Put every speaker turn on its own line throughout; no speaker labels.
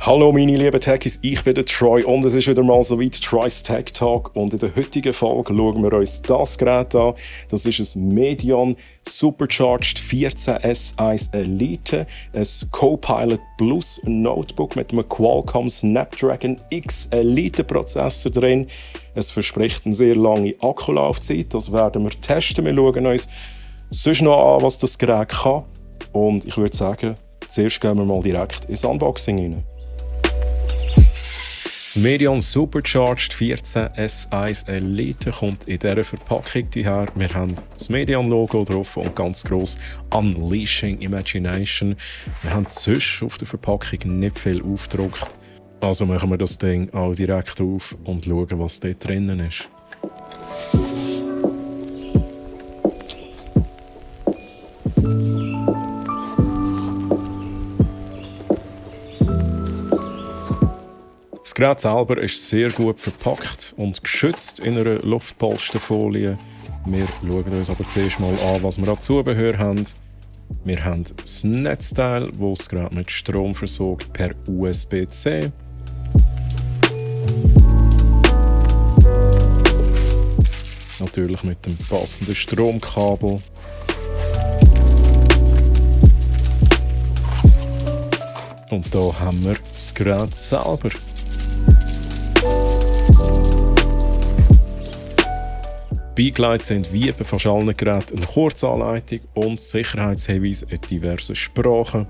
Hallo meine lieben Techies, ich bin der Troy und es ist wieder mal so weit Troy's Tech Talk und in der heutigen Folge schauen wir uns das Gerät an. Das ist ein Medion Supercharged 14S1 Elite, ein Copilot Plus Notebook mit einem Qualcomm Snapdragon X Elite Prozessor drin. Es verspricht eine sehr lange Akkulaufzeit, das werden wir testen. Wir schauen uns sonst noch an, was das Gerät kann und ich würde sagen, zuerst gehen wir mal direkt ins Unboxing rein. Das Medion Supercharged 14S1 Elite kommt in dieser Verpackung her. Wir haben das Medion-Logo drauf und ganz gross Unleashing Imagination. Wir haben sonst auf der Verpackung nicht viel aufgedruckt. Also machen wir das Ding auch direkt auf und schauen, was dort drinnen ist. Das Gerät selber ist sehr gut verpackt und geschützt in einer Luftpolsterfolie. Wir schauen uns aber zuerst mal an, was wir an Zubehör haben. Wir haben das Netzteil, das das Gerät mit Strom versorgt per USB-C. Natürlich mit dem passenden Stromkabel. Und hier haben wir das Gerät selber. Beigelegt sind wie bei fast allen Geräten eine Kurzanleitung und Sicherheitshinweise in diversen Sprachen.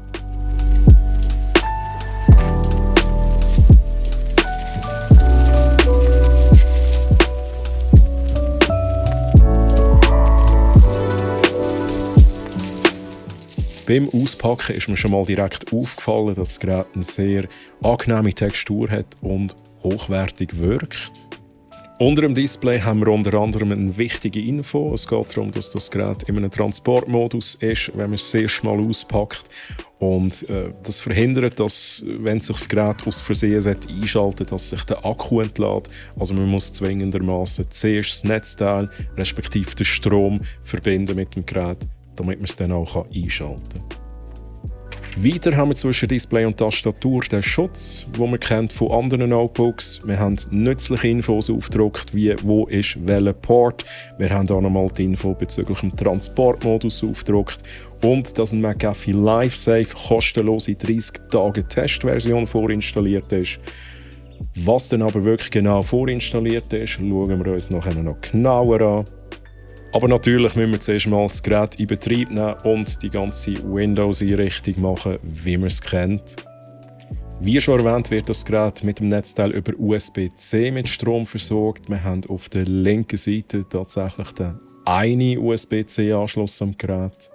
Beim Auspacken ist mir schon mal direkt aufgefallen, dass das Gerät eine sehr angenehme Textur hat und hochwertig wirkt. Unter dem Display haben wir unter anderem eine wichtige Info. Es geht darum, dass das Gerät in einem Transportmodus ist, wenn man es das erste Mal auspackt. Und das verhindert, dass, wenn sich das Gerät aus Versehen einschaltet, dass sich der Akku entlädt. Also man muss zwingendermaßen zuerst das Netzteil, respektive den Strom, verbinden mit dem Gerät, damit man es dann auch einschalten kann. Weiter haben wir zwischen Display und Tastatur den Schutz, den man kennt von anderen Notebooks. Wir haben nützliche Infos aufgedruckt, wie wo ist welcher Port. Wir haben auch nochmal die Info bezüglich dem Transportmodus aufgedruckt und dass ein McAfee LiveSafe kostenlose 30 Tage Testversion vorinstalliert ist. Was dann aber wirklich genau vorinstalliert ist, schauen wir uns nachher noch genauer an. Aber natürlich müssen wir zuerst mal das Gerät in Betrieb nehmen und die ganze Windows-Einrichtung machen, wie man es kennt. Wie schon erwähnt, wird das Gerät mit dem Netzteil über USB-C mit Strom versorgt. Wir haben auf der linken Seite tatsächlich den einen USB-C-Anschluss am Gerät.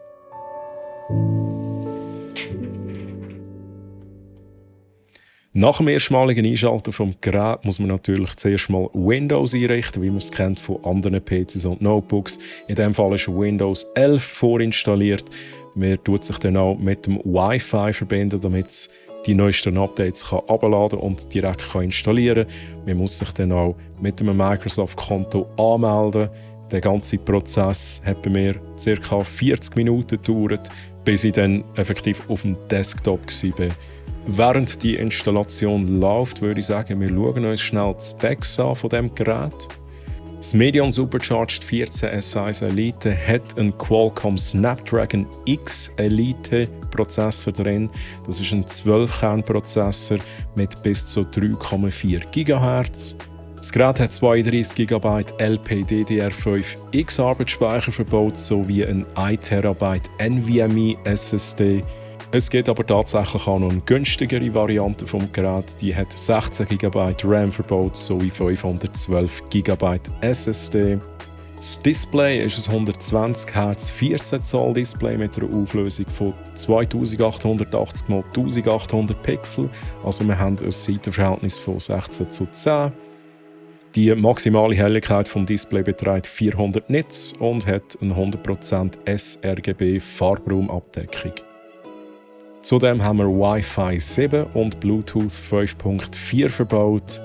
Nach dem erstmaligen Einschalten vom Gerät muss man natürlich zuerst mal Windows einrichten, wie man es kennt von anderen PCs und Notebooks. In diesem Fall ist Windows 11 vorinstalliert. Man tut sich dann auch mit dem Wi-Fi verbinden, damit es die neuesten Updates herunterladen und direkt installieren kann. Man muss sich dann auch mit einem Microsoft-Konto anmelden. Der ganze Prozess hat bei mir ca. 40 Minuten gedauert, bis ich dann effektiv auf dem Desktop war. Während die Installation läuft, würde ich sagen, wir schauen uns schnell die Specs an von diesem Gerät. Das Medion Supercharged 14S1 Elite hat einen Qualcomm Snapdragon X Elite Prozessor drin. Das ist ein 12-Kern-Prozessor mit bis zu 3,4 GHz. Das Gerät hat 32 GB LPDDR5X Arbeitsspeicher verbaut sowie ein 1 TB NVMe SSD. Es gibt aber tatsächlich auch noch eine günstigere Variante vom Gerät. Die hat 16 GB RAM verbaut sowie 512 GB SSD. Das Display ist ein 120 Hz 14 Zoll Display mit einer Auflösung von 2880 x 1800 Pixel. Also wir haben ein Seitenverhältnis von 16:10. Die maximale Helligkeit vom Display beträgt 400 Nits und hat eine 100% sRGB Farbraumabdeckung. Zudem haben wir Wi-Fi 7 und Bluetooth 5.4 verbaut.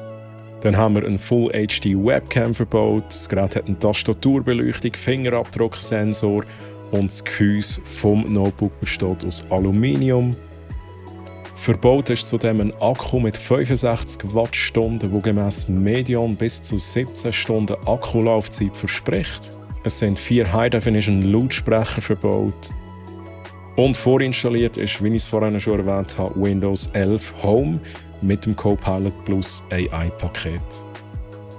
Dann haben wir eine Full HD Webcam verbaut. Das Gerät hat eine Tastaturbeleuchtung, Fingerabdrucksensor und das Gehäuse vom Notebook besteht aus Aluminium. Verbaut ist zudem ein Akku mit 65 Wattstunden, der gemäss Medion bis zu 17 Stunden Akkulaufzeit verspricht. Es sind 4 High-Definition-Lautsprecher verbaut. Und vorinstalliert ist, wie ich es vorhin schon erwähnt habe, Windows 11 Home mit dem Copilot Plus AI-Paket.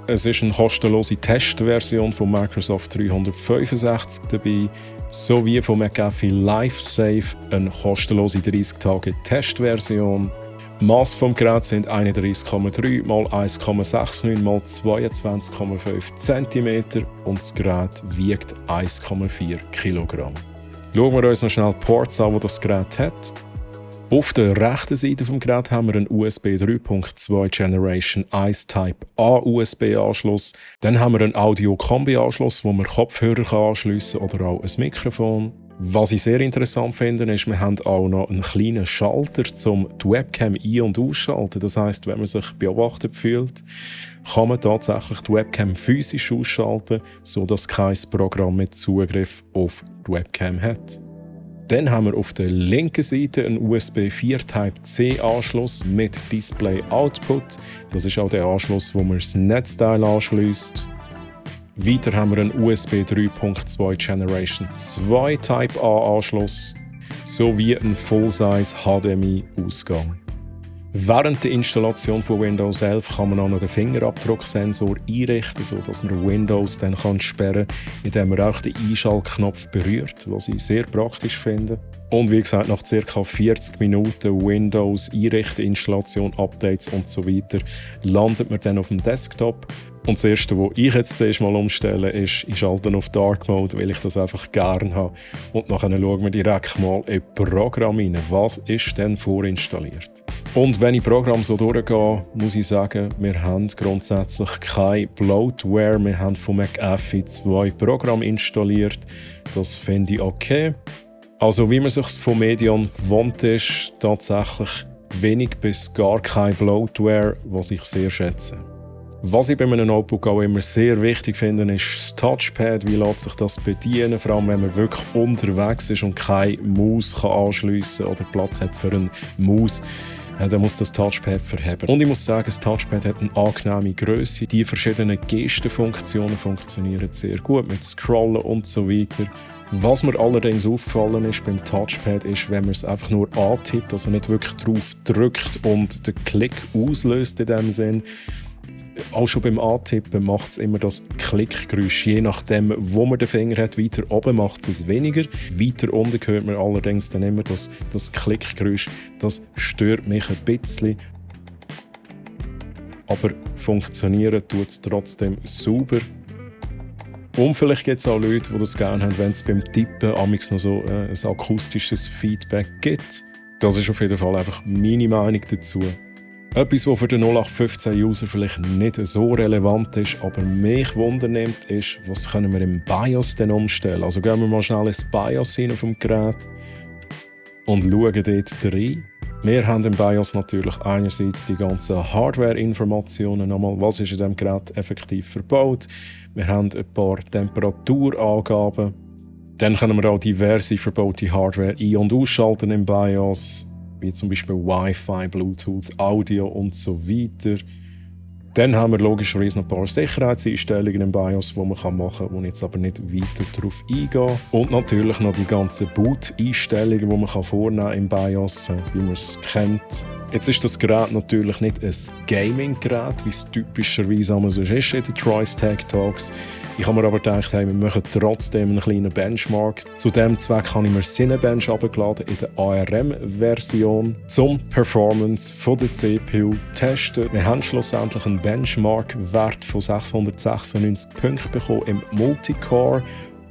Es ist eine kostenlose Testversion von Microsoft 365 dabei, sowie von McAfee LifeSafe eine kostenlose 30-Tage-Testversion. Maß vom Gerät sind 31,3 x 1,69 x 22,5 cm und das Gerät wiegt 1,4 kg. Schauen wir uns noch schnell die Ports an, die das Gerät hat. Auf der rechten Seite des Geräts haben wir einen USB 3.2 Generation 1 Type A USB-Anschluss. Dann haben wir einen Audio-Kombi-Anschluss, wo man Kopfhörer anschliessen kann oder auch ein Mikrofon. Was ich sehr interessant finde, ist, wir haben auch noch einen kleinen Schalter, um die Webcam ein- und ausschalten. Das heisst, wenn man sich beobachtet fühlt, kann man tatsächlich die Webcam physisch ausschalten, sodass kein Programm mit Zugriff auf die Webcam hat. Dann haben wir auf der linken Seite einen USB 4 Type-C Anschluss mit Display Output. Das ist auch der Anschluss, wo man das Netzteil anschließt. Weiter haben wir einen USB 3.2 Generation 2 Type A Anschluss sowie einen Full-Size HDMI Ausgang. Während der Installation von Windows 11 kann man auch noch den Fingerabdrucksensor einrichten, sodass man Windows dann sperren kann, indem man auch den Einschaltknopf berührt, was ich sehr praktisch finde. Und wie gesagt, nach ca. 40 Minuten Windows einrichten, Installation, Updates und so weiter, landet man dann auf dem Desktop. Und das Erste, was ich jetzt zuerst mal umstelle, ist, ich schalte auf Dark Mode, weil ich das einfach gerne habe. Und nachher schauen wir direkt mal in das Programm rein. Was ist denn vorinstalliert? Und wenn ich Programm so durchgehe, muss ich sagen, wir haben grundsätzlich keine Bloatware. Wir haben von McAfee 2 Programme installiert. Das finde ich okay. Also wie man sich von Medion gewohnt ist, tatsächlich wenig bis gar keine Bloatware, was ich sehr schätze. Was ich bei einem Notebook auch immer sehr wichtig finde, ist das Touchpad. Wie lässt sich das bedienen? Vor allem, wenn man wirklich unterwegs ist und keine Maus anschliessen kann oder Platz hat für eine Maus. Dann muss das Touchpad verheben. Und ich muss sagen, das Touchpad hat eine angenehme Größe. Die verschiedenen Gestenfunktionen funktionieren sehr gut mit Scrollen und so weiter. Was mir allerdings aufgefallen ist beim Touchpad ist, wenn man es einfach nur antippt, also nicht wirklich drauf drückt und den Klick auslöst in dem Sinn. Auch schon beim Antippen macht es immer das Klickgeräusch. Je nachdem, wo man den Finger hat, weiter oben macht es weniger. Weiter unten hört man allerdings dann immer das Klickgeräusch. Das stört mich ein bisschen. Aber funktionieren tut es trotzdem sauber. Und vielleicht gibt es auch Leute, die das gerne haben, wenn es beim Tippen amigs noch so ein akustisches Feedback gibt. Das ist auf jeden Fall einfach meine Meinung dazu. Etwas, was für den 0815-User vielleicht nicht so relevant ist, aber mich wundernimmt, ist, was können wir im BIOS denn umstellen? Also gehen wir mal schnell ins BIOS hin auf dem Gerät und schauen dort rein. Wir haben im BIOS natürlich einerseits die ganzen Hardware-Informationen, nochmal, was ist in diesem Gerät effektiv verbaut. Wir haben ein paar Temperaturangaben. Dann können wir auch diverse verbaute Hardware ein- und ausschalten im BIOS, wie zum Beispiel Wi-Fi, Bluetooth, Audio und so weiter. Dann haben wir logischerweise noch ein paar Sicherheitseinstellungen im BIOS, die man machen kann, wo ich jetzt aber nicht weiter darauf eingehe. Und natürlich noch die ganzen Boot-Einstellungen, die man vornehmen kann im BIOS, wie man es kennt. Jetzt ist das Gerät natürlich nicht ein Gaming-Gerät, wie es typischerweise immer so ist in den Trice Tech Talks. Ich habe mir aber gedacht, hey, wir machen trotzdem einen kleinen Benchmark. Zu diesem Zweck habe ich mir Cinebench heruntergeladen in der ARM-Version, zum Performance von der CPU testen. Wir haben schlussendlich einen Benchmark-Wert von 696 Punkten bekommen im Multicore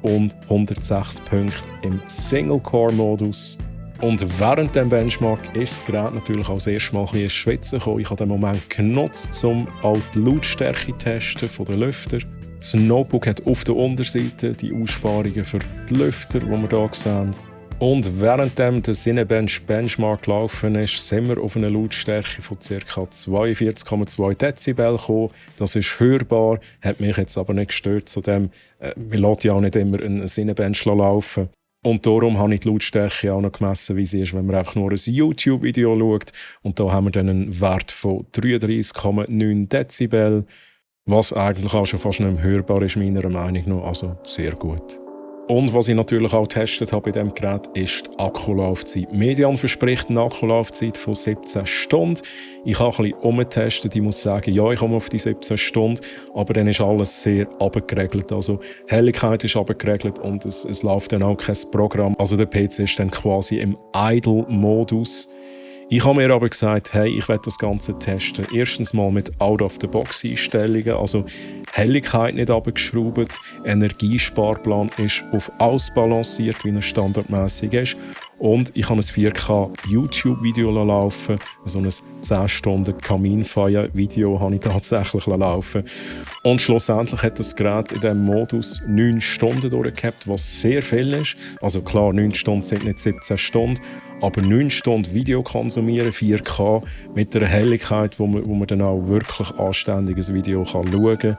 und 106 Punkte im Single-Core-Modus. Und während dem Benchmark ist das Gerät natürlich auch das erste Mal ein bisschen ins Schwitzen gekommen. Ich habe den Moment genutzt, um auch die Lautstärke zu testen von den Lüftern. Das Notebook hat auf der Unterseite die Aussparungen für die Lüfter, die wir hier sehen. Und während der Cinebench Benchmark gelaufen ist, sind wir auf eine Lautstärke von ca. 42,2 Dezibel gekommen. Das ist hörbar, hat mich jetzt aber nicht gestört. Zudem, wir lassen ja auch nicht immer einen Cinebench laufen. Und darum habe ich die Lautstärke auch noch gemessen, wie sie ist, wenn man einfach nur ein YouTube-Video schaut. Und da haben wir dann einen Wert von 33,9 Dezibel, was eigentlich auch schon fast nicht mehr hörbar ist, meiner Meinung nach. Also sehr gut. Und was ich natürlich auch getestet habe bei diesem Gerät, ist die Akkulaufzeit. Median verspricht eine Akkulaufzeit von 17 Stunden. Ich habe ein bisschen umgetestet. Ich muss sagen, ja, ich komme auf die 17 Stunden, aber dann ist alles sehr abgeregelt. Also Helligkeit ist abgeregelt und es läuft dann auch kein Programm. Also der PC ist dann quasi im Idle-Modus. Ich habe mir aber gesagt, hey, ich werde das Ganze testen. Erstens mal mit Out-of-the-Box-Einstellungen, also Helligkeit nicht abgeschraubt, Energiesparplan ist auf ausbalanciert, wie er standardmäßig ist. Und ich habe ein 4K YouTube-Video laufen, also ein 10 Stunden Kaminfeuer-Video habe ich tatsächlich laufen. Und schlussendlich hat das Gerät in diesem Modus 9 Stunden durchgehabt, was sehr viel ist. Also klar, 9 Stunden sind nicht 17 Stunden, aber 9 Stunden Video konsumieren, 4K, mit einer Helligkeit, wo man dann auch wirklich anständiges Video schauen kann,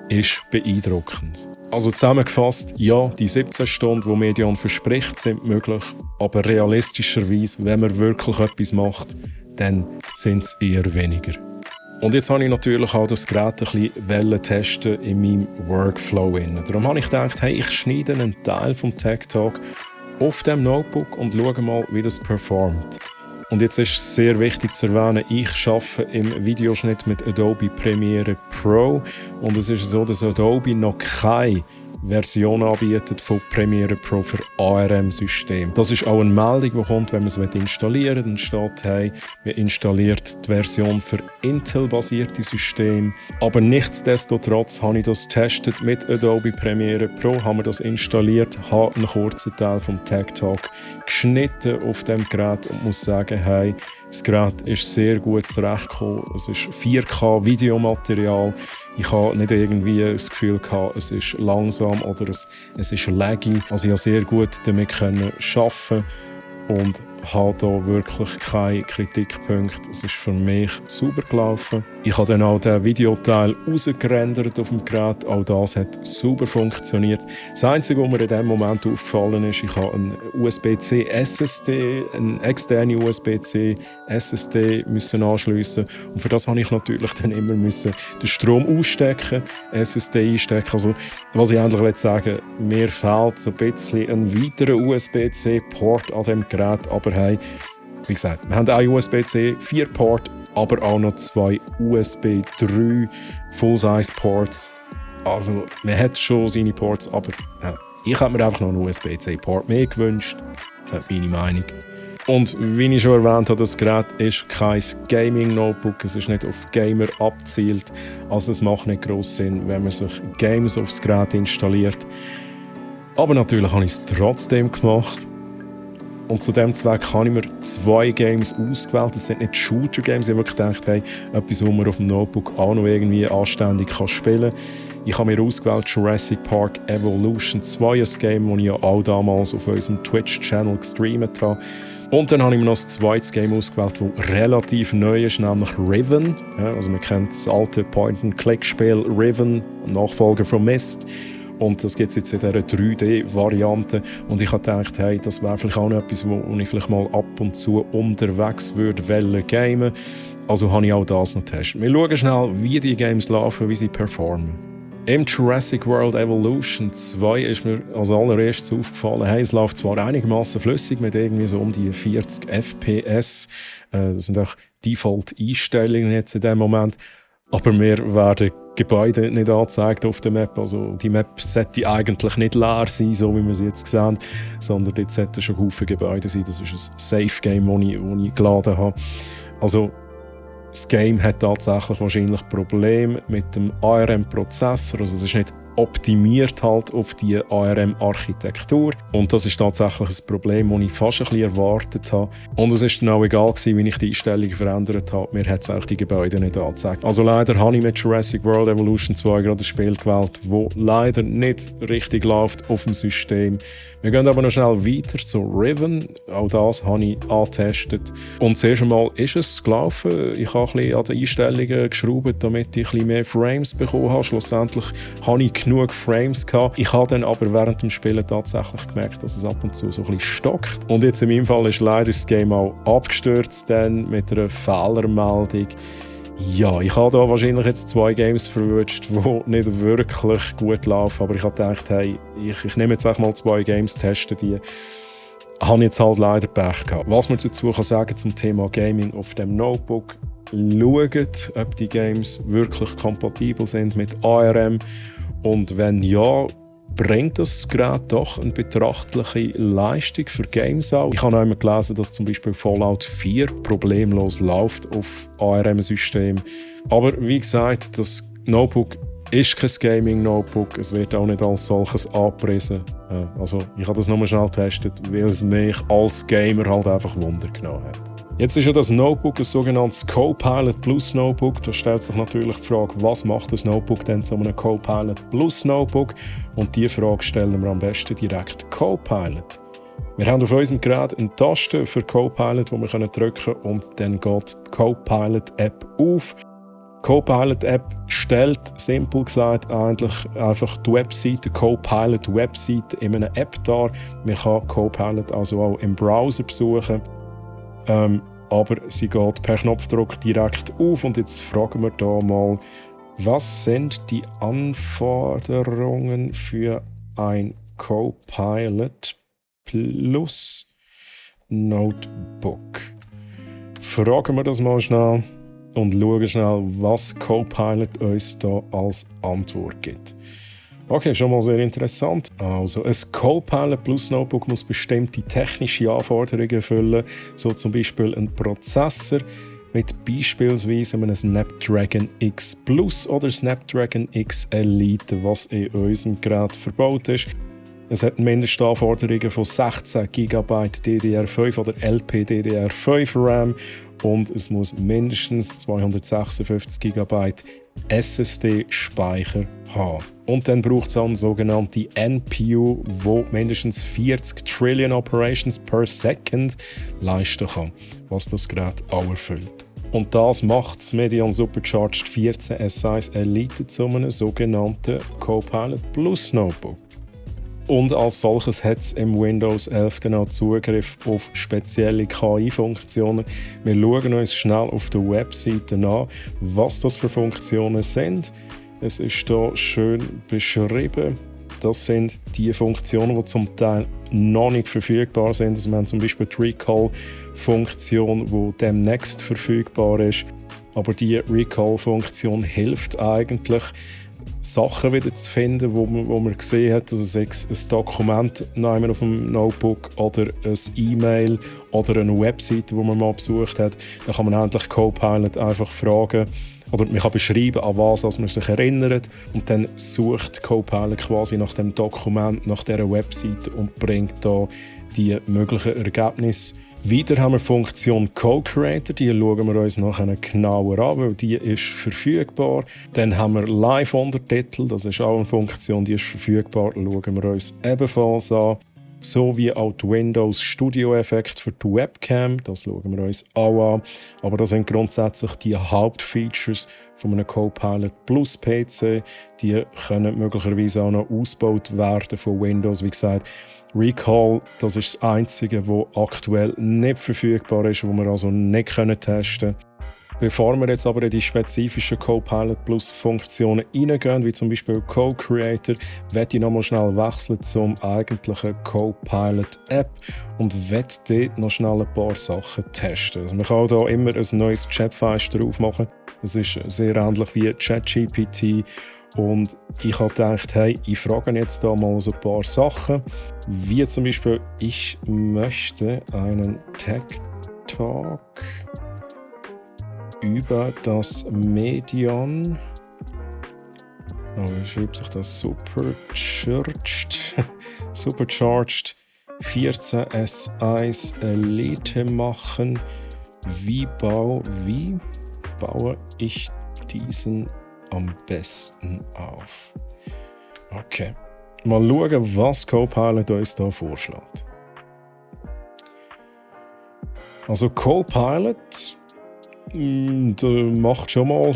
ist beeindruckend. Also zusammengefasst, ja, die 17 Stunden, die Medion verspricht, sind möglich, aber realistischerweise, wenn man wirklich etwas macht, dann sind es eher weniger. Und jetzt habe ich natürlich auch das Gerät ein bisschen testen in meinem Workflow. Darum habe ich gedacht, hey, ich schneide einen Teil vom Tech Talk auf dem Notebook und schaue mal, wie das performt. Und jetzt ist es sehr wichtig zu erwähnen, ich arbeite im Videoschnitt mit Adobe Premiere Pro und es ist so, dass Adobe noch keine Version anbietet von Premiere Pro für ARM-System. Das ist auch eine Meldung, die kommt, wenn man es installieren will. Dann steht, hey, wir installieren die Version für Intel-basierte Systeme. Aber nichtsdestotrotz habe ich das getestet mit Adobe Premiere Pro, haben wir das installiert, habe einen kurzen Teil vom Tech Talk geschnitten auf dem Gerät und muss sagen, hey, das Gerät ist sehr gut zurechtgekommen. Es ist 4K-Videomaterial. Ich habe nicht irgendwie das Gefühl gehabt, es ist langsam oder es ist laggy. Also ich konnte sehr gut damit arbeiten und habe da wirklich keine Kritikpunkte. Es ist für mich sauber gelaufen. Ich habe dann auch den Videoteil rausgerendert auf dem Gerät. Auch das hat sauber funktioniert. Das Einzige, was mir in diesem Moment aufgefallen ist, ich habe einen USB-C SSD, eine externe USB-C SSD müssen anschliessen. Und für das habe ich natürlich dann immer müssen den Strom ausstecken, SSD einstecken. Also, was ich eigentlich sagen will, mir fehlt so ein bisschen ein weiterer USB-C-Port an dem Gerät, aber hey, wie gesagt, wir haben einen USB-C 4-Port, aber auch noch 2 USB 3 Full-Size-Ports. Also, man hat schon seine Ports, aber ich hätte mir einfach noch einen USB-C-Port mehr gewünscht. Meine Meinung. Und wie ich schon erwähnt habe, das Gerät ist kein Gaming-Notebook, es ist nicht auf Gamer abzielt. Also es macht nicht gross Sinn, wenn man sich Games aufs Gerät installiert. Aber natürlich habe ich es trotzdem gemacht. Und zu diesem Zweck habe ich mir 2 Games ausgewählt. Das sind nicht Shooter-Games. Ich habe wirklich gedacht, hey, etwas, wo man auf dem Notebook auch noch irgendwie anständig spielen kann. Ich habe mir ausgewählt Jurassic Park Evolution 2, ein Game, das ich ja auch damals auf unserem Twitch-Channel gestreamt habe. Und dann habe ich mir noch ein zweites Game ausgewählt, das relativ neu ist, nämlich Riven. Ja, also man kennt das alte Point-and-Click-Spiel Riven, Nachfolger von Myst. Und das gibt es jetzt in dieser 3D-Variante. Und ich habe gedacht, hey, das wäre vielleicht auch noch etwas, wo ich vielleicht mal ab und zu unterwegs würde gamen. Also habe ich auch das noch getestet. Wir schauen schnell, wie die Games laufen, wie sie performen. Im Jurassic World Evolution 2 ist mir als allererstes aufgefallen, hey, es läuft zwar einigermaßen flüssig mit irgendwie so um die 40 FPS. Das sind auch Default-Einstellungen jetzt in dem Moment. Aber mir werden Gebäude nicht angezeigt auf der Map. Also die Map sollte eigentlich nicht leer sein, so wie wir sie jetzt sehen, sondern dort sollten schon Haufen Gebäude sein. Das ist ein Safe-Game, das ich geladen habe. Also das Game hat tatsächlich wahrscheinlich Probleme mit dem ARM-Prozessor. Also es ist nicht optimiert halt auf die ARM-Architektur. Und das ist tatsächlich ein Problem, das ich fast ein bisschen erwartet habe. Und es ist dann auch egal gewesen, wie ich die Einstellungen verändert habe. Mir hat es eigentlich die Gebäude nicht angezeigt. Also leider habe ich mit Jurassic World Evolution 2 gerade ein Spiel gewählt, das leider nicht richtig läuft auf dem System. Wir gehen aber noch schnell weiter zu Riven. Auch das habe ich angetestet. Und zuerst einmal ist es gelaufen. Ich habe ein bisschen an den Einstellungen geschraubt, damit ich ein bisschen mehr Frames bekommen habe. Schlussendlich habe ich genug Frames gehabt. Ich habe dann aber während dem Spielen tatsächlich gemerkt, dass es ab und zu so ein bisschen stockt. Und jetzt in meinem Fall ist leider das Game auch abgestürzt dann mit einer Fehlermeldung. Ja, ich habe da wahrscheinlich jetzt 2 Games verwünscht, die nicht wirklich gut laufen. Aber ich habe gedacht, hey, ich nehme jetzt auch mal 2 Games, teste die. Habe jetzt halt leider Pech gehabt. Was man dazu sagen kann zum Thema Gaming auf dem Notebook: Schaut, ob die Games wirklich kompatibel sind mit ARM. Und wenn ja, bringt das Gerät doch eine betrachtliche Leistung für Games auch. Ich habe auch immer gelesen, dass zum Beispiel Fallout 4 problemlos läuft auf ARM-System. Aber wie gesagt, das Notebook ist kein Gaming-Notebook. Es wird auch nicht als solches angepriesen. Also ich habe das nur schnell getestet, weil es mich als Gamer halt einfach Wunder genommen hat. Jetzt ist ja das Notebook ein sogenanntes Copilot Plus Notebook. Da stellt sich natürlich die Frage, was macht das Notebook denn zu einem Copilot Plus Notebook? Und diese Frage stellen wir am besten direkt Copilot. Wir haben auf unserem Gerät eine Taste für Copilot, die wir drücken können, und dann geht die Copilot-App auf. Die Copilot-App stellt, simpel gesagt, eigentlich einfach die Webseite, die Copilot-Webseite in einer App dar. Man kann Copilot also auch im Browser besuchen. Aber sie geht per Knopfdruck direkt auf. Und jetzt fragen wir da mal, was sind die Anforderungen für ein Copilot Plus Notebook? Fragen wir das mal schnell und schauen schnell, was Copilot uns da als Antwort gibt. Okay, schon mal sehr interessant. Also, ein Copilot Plus Notebook muss bestimmte technische Anforderungen erfüllen, so zum Beispiel ein Prozessor mit beispielsweise einem Snapdragon X Plus oder Snapdragon X Elite, was in unserem Gerät verbaut ist. Es hat Mindestanforderungen von 16 GB DDR5 oder LPDDR5 RAM und es muss mindestens 256 GB SSD-Speicher haben. Und dann braucht es eine sogenannte NPU, die mindestens 40 Trillion Operations per Second leisten kann, was das Gerät auch erfüllt. Und das macht das Medion Supercharged 14 S1 Elite zu einem sogenannten Copilot Plus Notebook. Und als solches hat es im Windows 11 dann auch Zugriff auf spezielle KI-Funktionen. Wir schauen uns schnell auf der Webseite an, was das für Funktionen sind. Es ist hier schön beschrieben. Das sind die Funktionen, die zum Teil noch nicht verfügbar sind. Also wir haben zum Beispiel die Recall-Funktion, die demnächst verfügbar ist. Aber diese Recall-Funktion hilft eigentlich, Sachen wieder zu finden, wo man gesehen hat, also sei es ein Dokument auf dem Notebook oder ein E-Mail oder eine Webseite, die man mal besucht hat. Dann kann man endlich Copilot einfach fragen oder man kann beschreiben, an was man sich erinnert, und dann sucht Copilot quasi nach dem Dokument, nach dieser Webseite und bringt da die möglichen Ergebnisse. Weiter haben wir die Funktion Co-Creator, die schauen wir uns nachher genauer an, weil die ist verfügbar. Dann haben wir Live-Untertitel, das ist auch eine Funktion, die ist verfügbar, schauen wir uns ebenfalls an. Sowie auch die Windows Studio-Effekte für die Webcam, das schauen wir uns auch an. Aber das sind grundsätzlich die Hauptfeatures von einem Copilot Plus PC. Die können möglicherweise auch noch ausgebaut werden von Windows. Wie gesagt, Recall, das ist das Einzige, das aktuell nicht verfügbar ist, das wir also nicht testen können. Bevor wir jetzt aber in die spezifischen Copilot Plus Funktionen reingehen, wie zum Beispiel Co-Creator, werde ich nochmal schnell wechseln zum eigentlichen Copilot App und werde dort noch schnell ein paar Sachen testen. Also man kann hier immer ein neues Chatfenster aufmachen. Das ist sehr ähnlich wie ChatGPT. Und ich habe gedacht, hey, ich frage jetzt da mal so ein paar Sachen, wie zum Beispiel, ich möchte einen Tech Talk über das Medion, wie schreibt sich das, Supercharged 14 S1 Elite machen. Wie baue ich diesen am besten auf? Okay, mal schauen, was Copilot uns hier vorschlägt. Also Copilot macht schon mal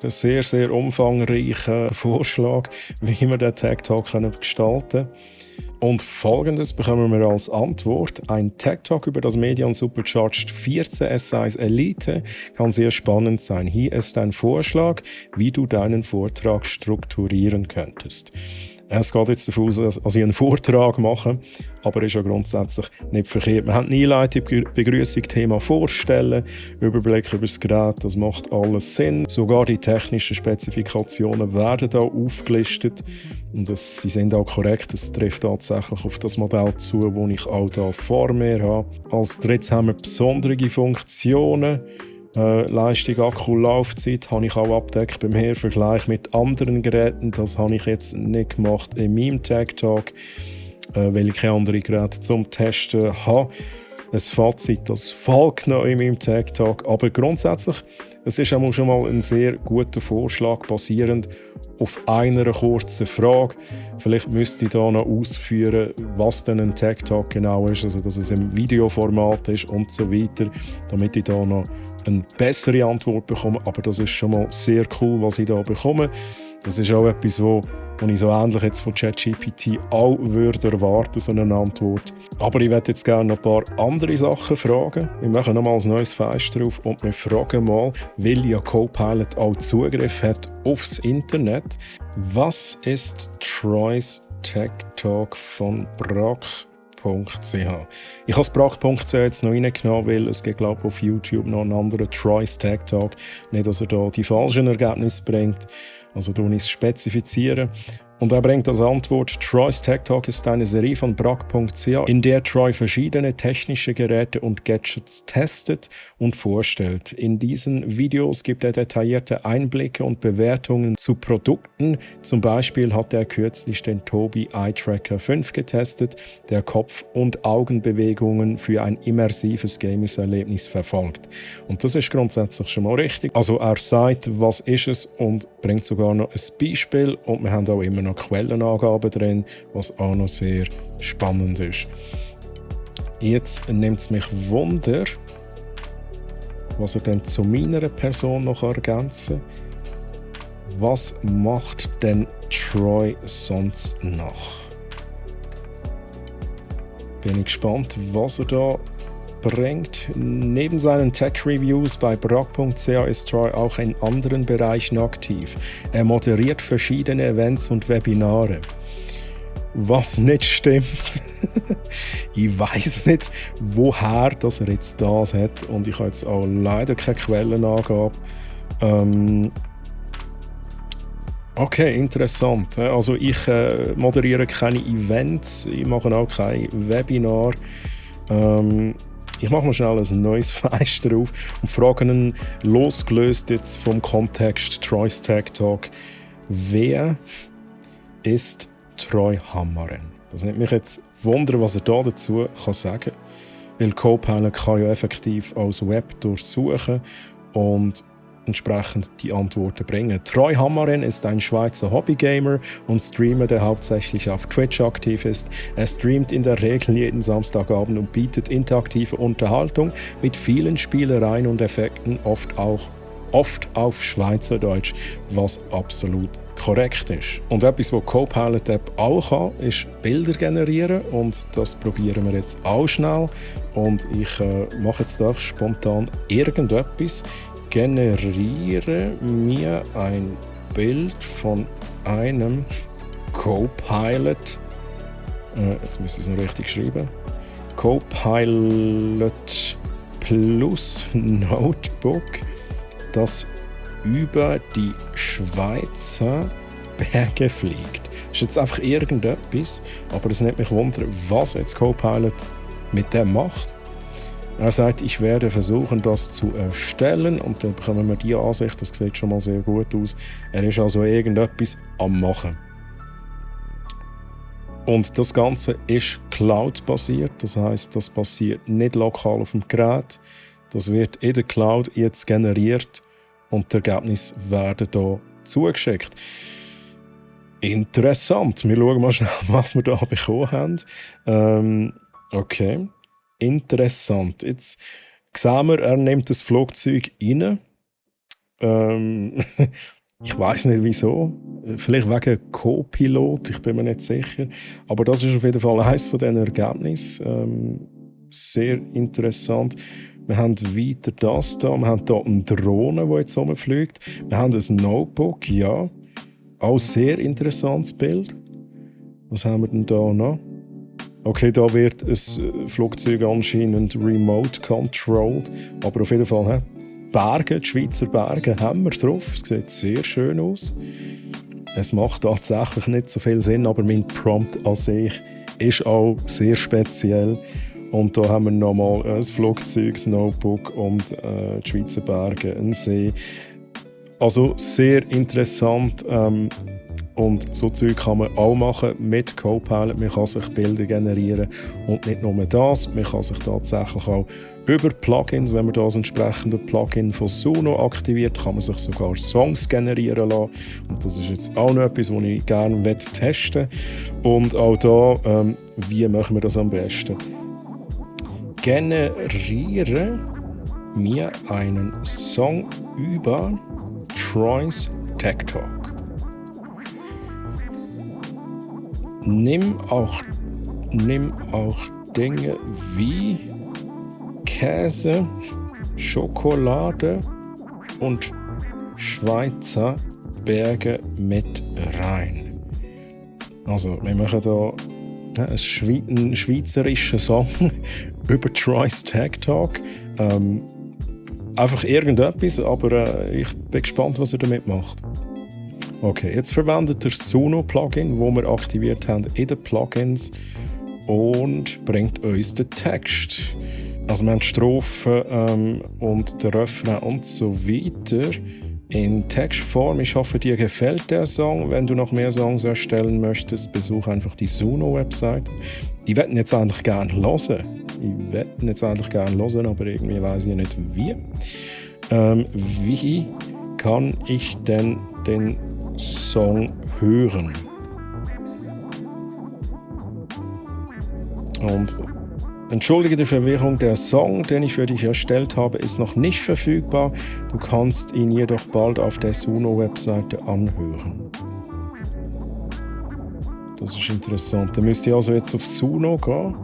einen sehr, sehr umfangreichen Vorschlag, wie wir den Tech Talk gestalten können. Und Folgendes bekommen wir als Antwort. Ein Tech Talk über das Medion Supercharged 14 S1 Elite kann sehr spannend sein. Hier ist ein Vorschlag, wie du deinen Vortrag strukturieren könntest. Es geht jetzt davon aus, dass ich einen Vortrag mache, aber ist ja grundsätzlich nicht verkehrt. Wir haben eine Einleitung, Begrüßung, Thema vorstellen, Überblick über das Gerät, das macht alles Sinn. Sogar die technischen Spezifikationen werden da aufgelistet und sie sind auch korrekt. Es trifft tatsächlich auf das Modell zu, das ich auch hier vor mir habe. Als drittes haben wir besondere Funktionen. Leistung, Akku, Laufzeit habe ich auch abgedeckt beim Vergleich mit anderen Geräten. Das habe ich jetzt nicht gemacht in meinem Tech Talk, weil ich keine anderen Geräte zum Testen habe. Ein Fazit, das fällt noch in meinem Tech Talk. Aber grundsätzlich, es ist auch schon mal ein sehr guter Vorschlag, basierend auf einer kurzen Frage. Vielleicht müsste ich da noch ausführen, was denn ein Tech Talk genau ist, also dass es im Videoformat ist und so weiter, damit ich da noch eine bessere Antwort bekomme. Aber das ist schon mal sehr cool, was ich da bekomme. Das ist auch etwas, wo ich so ähnlich jetzt von ChatGPT auch würde erwarten, so eine Antwort. Aber ich werde jetzt gerne noch ein paar andere Sachen fragen. Wir machen nochmal ein neues Fenster auf und wir fragen mal, weil ja Copilot auch Zugriff hat aufs Internet. Was ist Troy's Tech Talk von Brack.ch? Ich habe das Brack.ch jetzt noch reingenommen, weil es gibt, glaube ich, auf YouTube noch einen anderen Troy's Tech Talk. Nicht, dass er da die falschen Ergebnisse bringt. Also tun ich es spezifizieren. Und er bringt als Antwort, Troy's Tech Talk ist eine Serie von Brack.ch, in der Troy verschiedene technische Geräte und Gadgets testet und vorstellt. In diesen Videos gibt er detaillierte Einblicke und Bewertungen zu Produkten. Zum Beispiel hat er kürzlich den Tobii Eye Tracker 5 getestet, der Kopf- und Augenbewegungen für ein immersives Gaming-Erlebnis verfolgt. Und das ist grundsätzlich schon mal richtig. Also er sagt, was ist es und bringt sogar noch ein Beispiel und wir haben auch immer noch Quellenangaben drin, was auch noch sehr spannend ist. Jetzt nimmt es mich Wunder, was er denn zu meiner Person noch ergänzen kann. Was macht denn Troy sonst noch? Bin ich gespannt, was er da bringt. Neben seinen Tech-Reviews bei Brack.ch ist Troy auch in anderen Bereichen aktiv. Er moderiert verschiedene Events und Webinare. Was nicht stimmt. Ich weiß nicht, woher dass er jetzt das hat und ich habe jetzt auch leider keine Quellenangabe. Okay, interessant. Also ich moderiere keine Events, ich mache auch kein Webinar. Ich mache mal schnell ein neues Fenster auf und frage ihn, losgelöst jetzt vom Kontext Troy's Tech Talk, wer ist Troy Hammaren? Das nimmt mich jetzt Wunder, was er da dazu sagen kann. Weil Copilot kann ja effektiv als Web durchsuchen und entsprechend die Antworten bringen. Troy Hammaren ist ein Schweizer Hobbygamer und Streamer, der hauptsächlich auf Twitch aktiv ist. Er streamt in der Regel jeden Samstagabend und bietet interaktive Unterhaltung mit vielen Spielereien und Effekten, oft auf Schweizerdeutsch, was absolut korrekt ist. Und etwas, was Copilot App auch kann, ist Bilder generieren und das probieren wir jetzt auch schnell. Und ich mache jetzt auch spontan irgendetwas. Generiere mir ein Bild von einem Copilot. Jetzt müsste ich es noch richtig schreiben. Copilot Plus Notebook, das über die Schweizer Berge fliegt. Das ist jetzt einfach irgendetwas, aber es nimmt mich Wunder, was jetzt Copilot mit dem macht. Er sagt, ich werde versuchen, das zu erstellen und dann bekommen wir die Ansicht, das sieht schon mal sehr gut aus. Er ist also irgendetwas am Machen. Und das Ganze ist Cloud-basiert, das heisst, das passiert nicht lokal auf dem Gerät. Das wird in der Cloud jetzt generiert und die Ergebnisse werden hier zugeschickt. Interessant, wir schauen mal schnell, was wir hier bekommen haben. Okay. Interessant. Jetzt sehen wir, er nimmt das Flugzeug rein Ich weiß nicht wieso. Vielleicht wegen Co-Pilot, ich bin mir nicht sicher. Aber das ist auf jeden Fall eines von diesen Ergebnissen. Sehr interessant. Wir haben weiter das da. Wir haben hier eine Drohne, die jetzt rumfliegt. Wir haben ein Notebook, ja. Auch sehr interessantes Bild. Was haben wir denn da noch? Okay, da wird ein Flugzeug anscheinend remote controlled. Aber auf jeden Fall, Berge, die Schweizer Berge haben wir drauf. Es sieht sehr schön aus. Es macht tatsächlich nicht so viel Sinn, aber mein Prompt an sich ist auch sehr speziell. Und da haben wir nochmal ein Flugzeug, ein Notebook und die Schweizer Berge, einen See. Also sehr interessant. Und so Zeug kann man auch machen mit Copilot. Man kann sich Bilder generieren und nicht nur das, man kann sich tatsächlich auch über Plugins, wenn man das entsprechende Plugin von Suno aktiviert, kann man sich sogar Songs generieren lassen. Und das ist jetzt auch noch etwas, was ich gerne testen will. Und auch da, wie machen wir das am besten? Generiere mir einen Song über Troy's Tech Talk. Nimm auch Dinge wie Käse, Schokolade und Schweizer Berge mit rein. Also, wir machen hier einen schweizerischen Song über Troy's Tech Talk. Einfach irgendetwas, aber ich bin gespannt, was er damit macht. Okay, jetzt verwendet der Suno-Plugin, das wir aktiviert haben in den Plugins und bringt uns den Text. Also wir haben die Strophen und den Refrain und so weiter in Textform. Ich hoffe, dir gefällt der Song. Wenn du noch mehr Songs erstellen möchtest, besuche einfach die Suno-Website. Ich würde ihn jetzt eigentlich gerne hören. Aber irgendwie weiss ich nicht wie. Wie kann ich denn den Song hören? Und entschuldige die Verwirrung, der Song, den ich für dich erstellt habe, ist noch nicht verfügbar. Du kannst ihn jedoch bald auf der Suno-Webseite anhören. Das ist interessant. Da müsst ihr also jetzt auf Suno gehen.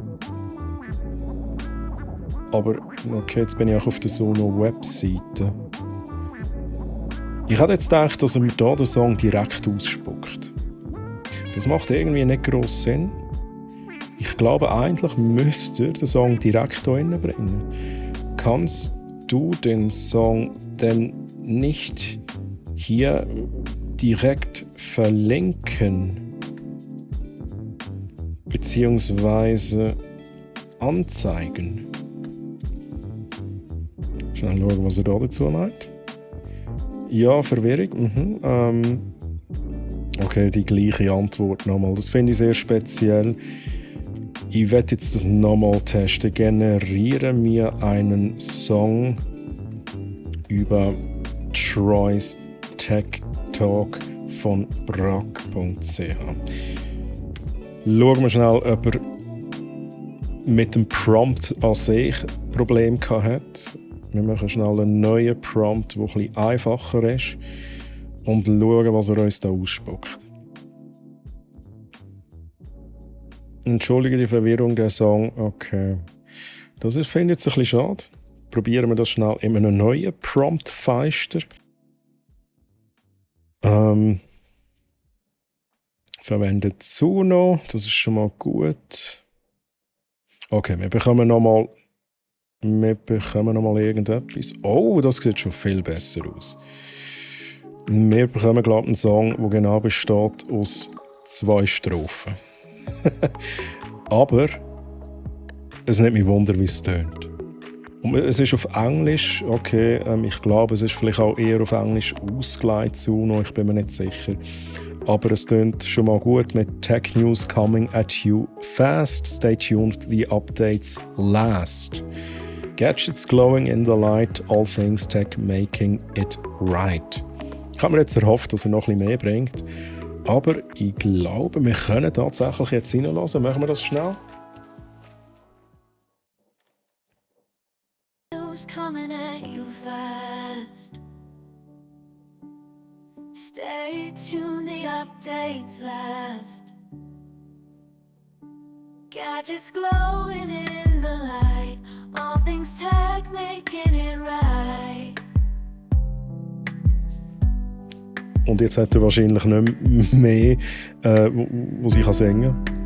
Aber okay, jetzt bin ich auch auf der Suno-Webseite. Ich hatte jetzt gedacht, dass er mir hier den Song direkt ausspuckt. Das macht irgendwie nicht gross Sinn. Ich glaube, eigentlich müsste der Song direkt hier bringen. Kannst du den Song denn nicht hier direkt verlinken? Beziehungsweise anzeigen? Schnell schauen, was er da dazu meint. Ja, Verwirrung. Okay, die gleiche Antwort nochmal. Das finde ich sehr speziell. Ich werde jetzt das nochmal testen. Generiere mir einen Song über Troy's Tech Talk von rock.ch. Schauen wir schnell, ob er mit dem Prompt an sich Probleme hat. Wir machen schnell einen neuen Prompt, der etwas einfacher ist. Und schauen, was er uns da ausspuckt. Entschuldige die Verwirrung, der Song. Okay. Das finde ich jetzt ein bisschen schade. Probieren wir das schnell in einem neuen Prompt-Feister. Verwendet Suno. Das ist schon mal gut. Okay, wir bekommen noch mal irgendetwas. Oh, das sieht schon viel besser aus. Wir bekommen, glaube ich, einen Song, der genau besteht aus 2 Strophen. Aber es nimmt mich Wunder, wie es tönt. Und es ist auf Englisch, okay, ich glaube, es ist vielleicht auch eher auf Englisch ausgelegt, Suno, ich bin mir nicht sicher. Aber es tönt schon mal gut mit Tech News coming at you fast. Stay tuned, the updates last. Gadgets glowing in the light, all things tech making it right. Ich habe mir jetzt erhofft, dass er noch ein bisschen mehr bringt. Aber ich glaube, wir können tatsächlich jetzt reinhören. Machen wir das schnell?
last. Gadgets glowing in the light, all things tech making it right.
Und jetzt hat er wahrscheinlich nicht mehr, was ich singen kann.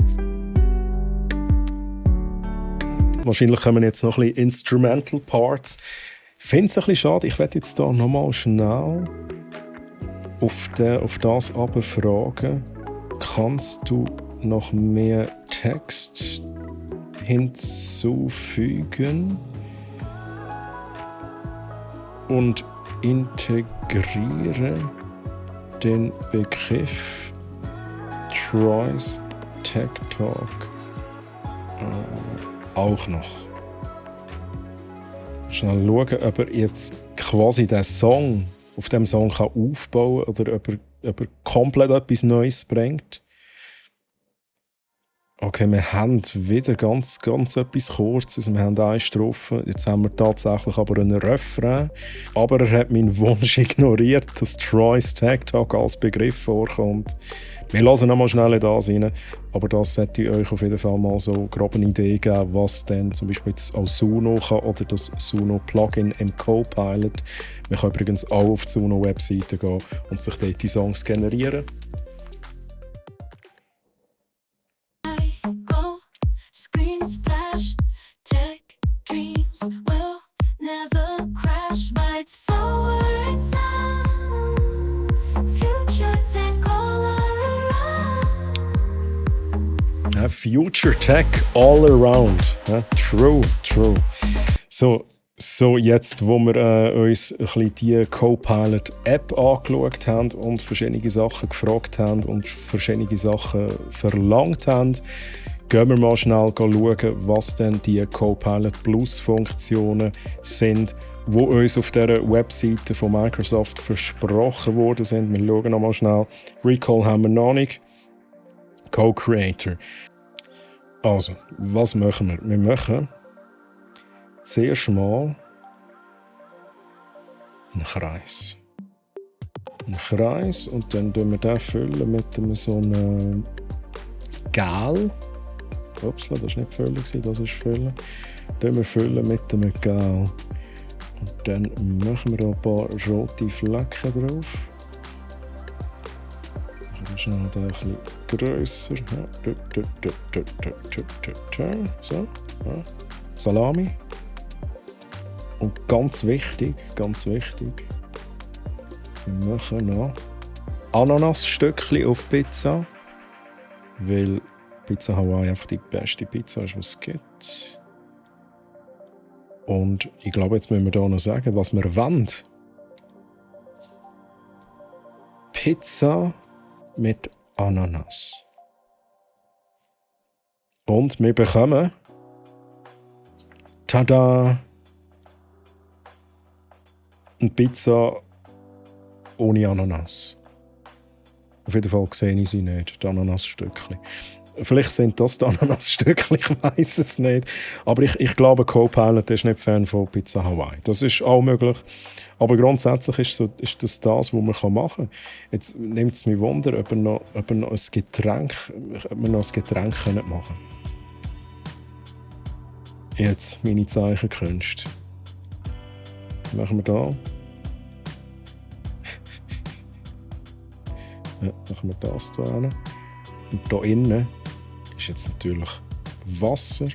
Wahrscheinlich kommen jetzt noch ein bisschen Instrumental Parts. Ich finde es ein bisschen schade. Ich werde jetzt hier nochmal schnell auf das fragen. Kannst du noch mehr Text hinzufügen und integriere den Begriff Troy's Tech Talk auch noch. Schnell schauen, ob er jetzt quasi den Song auf dem Song kann aufbauen kann oder ob er komplett etwas Neues bringt. Okay, wir haben wieder ganz etwas Kurzes. Wir haben eine Strophe. Jetzt haben wir tatsächlich aber einen Refrain. Aber er hat meinen Wunsch ignoriert, dass Troy's Tech Talk als Begriff vorkommt. Wir hören nochmal schnell in das rein. Aber das sollte ich euch auf jeden Fall mal so grob eine Idee geben, was dann zum Beispiel jetzt auch Suno kann oder das Suno-Plugin im Copilot. Man kann übrigens auch auf die Suno-Webseite gehen und sich dort die Songs generieren. Future Tech all around. True. So jetzt, wo wir uns ein bisschen die Copilot-App angeschaut haben und verschiedene Sachen gefragt haben und verschiedene Sachen verlangt haben, gehen wir mal schnell schauen, was denn die Copilot Plus-Funktionen sind, die uns auf dieser Webseite von Microsoft versprochen worden sind. Wir schauen nochmal schnell. Recall haben wir noch nicht. Co-Creator. Also, was machen wir? Wir machen zuerst mal einen Kreis. Einen Kreis und dann füllen wir den füllen mit so einem Gel. Upsla, das war nicht Füllen, das ist Füllen. Wir füllen mit einem Gel. Und dann machen wir ein paar rote Flecken drauf. Schnell den ein bisschen grösser. So. Ja. Salami. Und ganz wichtig, wir machen noch Ananasstückchen auf Pizza. Weil Pizza Hawaii einfach die beste Pizza ist, was es gibt. Und ich glaube, jetzt müssen wir hier noch sagen, was wir wollen. Pizza mit Ananas. Und wir bekommen tada! Eine Pizza ohne Ananas. Auf jeden Fall sehe ich sie nicht, die Ananasstückchen. Vielleicht sind das die Ananasstückchen, ich weiß es nicht. Aber ich glaube, Copilot ist nicht Fan von Pizza Hawaii. Das ist auch möglich. Aber grundsätzlich ist das, was man machen kann. Jetzt nimmt es mich Wunder, ob wir noch ein Getränk machen können. Jetzt meine Zeichenkünste. Machen wir da. Ja, machen wir das hier hin. Und hier innen ist jetzt natürlich Wasser.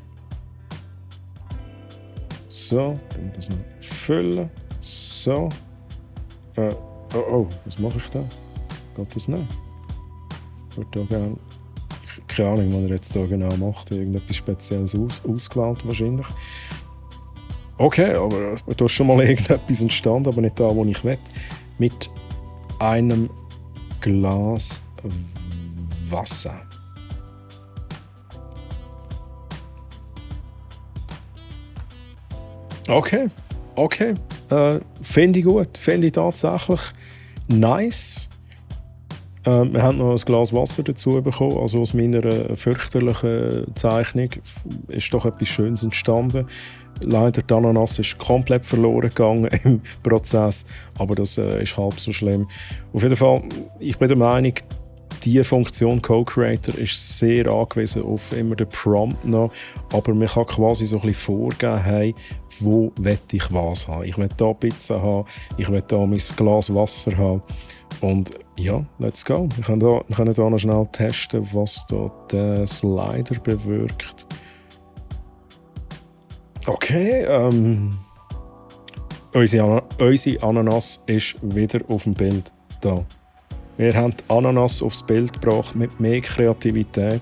So, dann das noch füllen. So. Was mache ich da? Geht das nicht? Ich würde da gerne. Keine Ahnung, was er jetzt hier genau macht. Irgendetwas Spezielles ausgewählt wahrscheinlich. Okay, aber da ist schon mal irgendetwas entstanden, aber nicht da, wo ich will. Mit einem Glas Wasser. Okay. Finde ich gut. Finde ich tatsächlich nice. Wir haben noch ein Glas Wasser dazu bekommen. Also aus meiner fürchterlichen Zeichnung ist doch etwas Schönes entstanden. Leider die Ananas ist komplett verloren gegangen im Prozess, aber das ist halb so schlimm. Auf jeden Fall, ich bin der Meinung, diese Funktion Co-Creator ist sehr angewiesen auf immer den Prompt noch, aber man kann quasi so ein bisschen vorgeben, hey, wo will ich was haben. Ich will hier Pizza haben, ich will hier mein Glas Wasser haben und ja, let's go. Wir können hier noch schnell testen, was da der Slider bewirkt. Okay, unsere Ananas ist wieder auf dem Bild da. Wir haben die Ananas aufs Bild gebracht mit mehr Kreativität.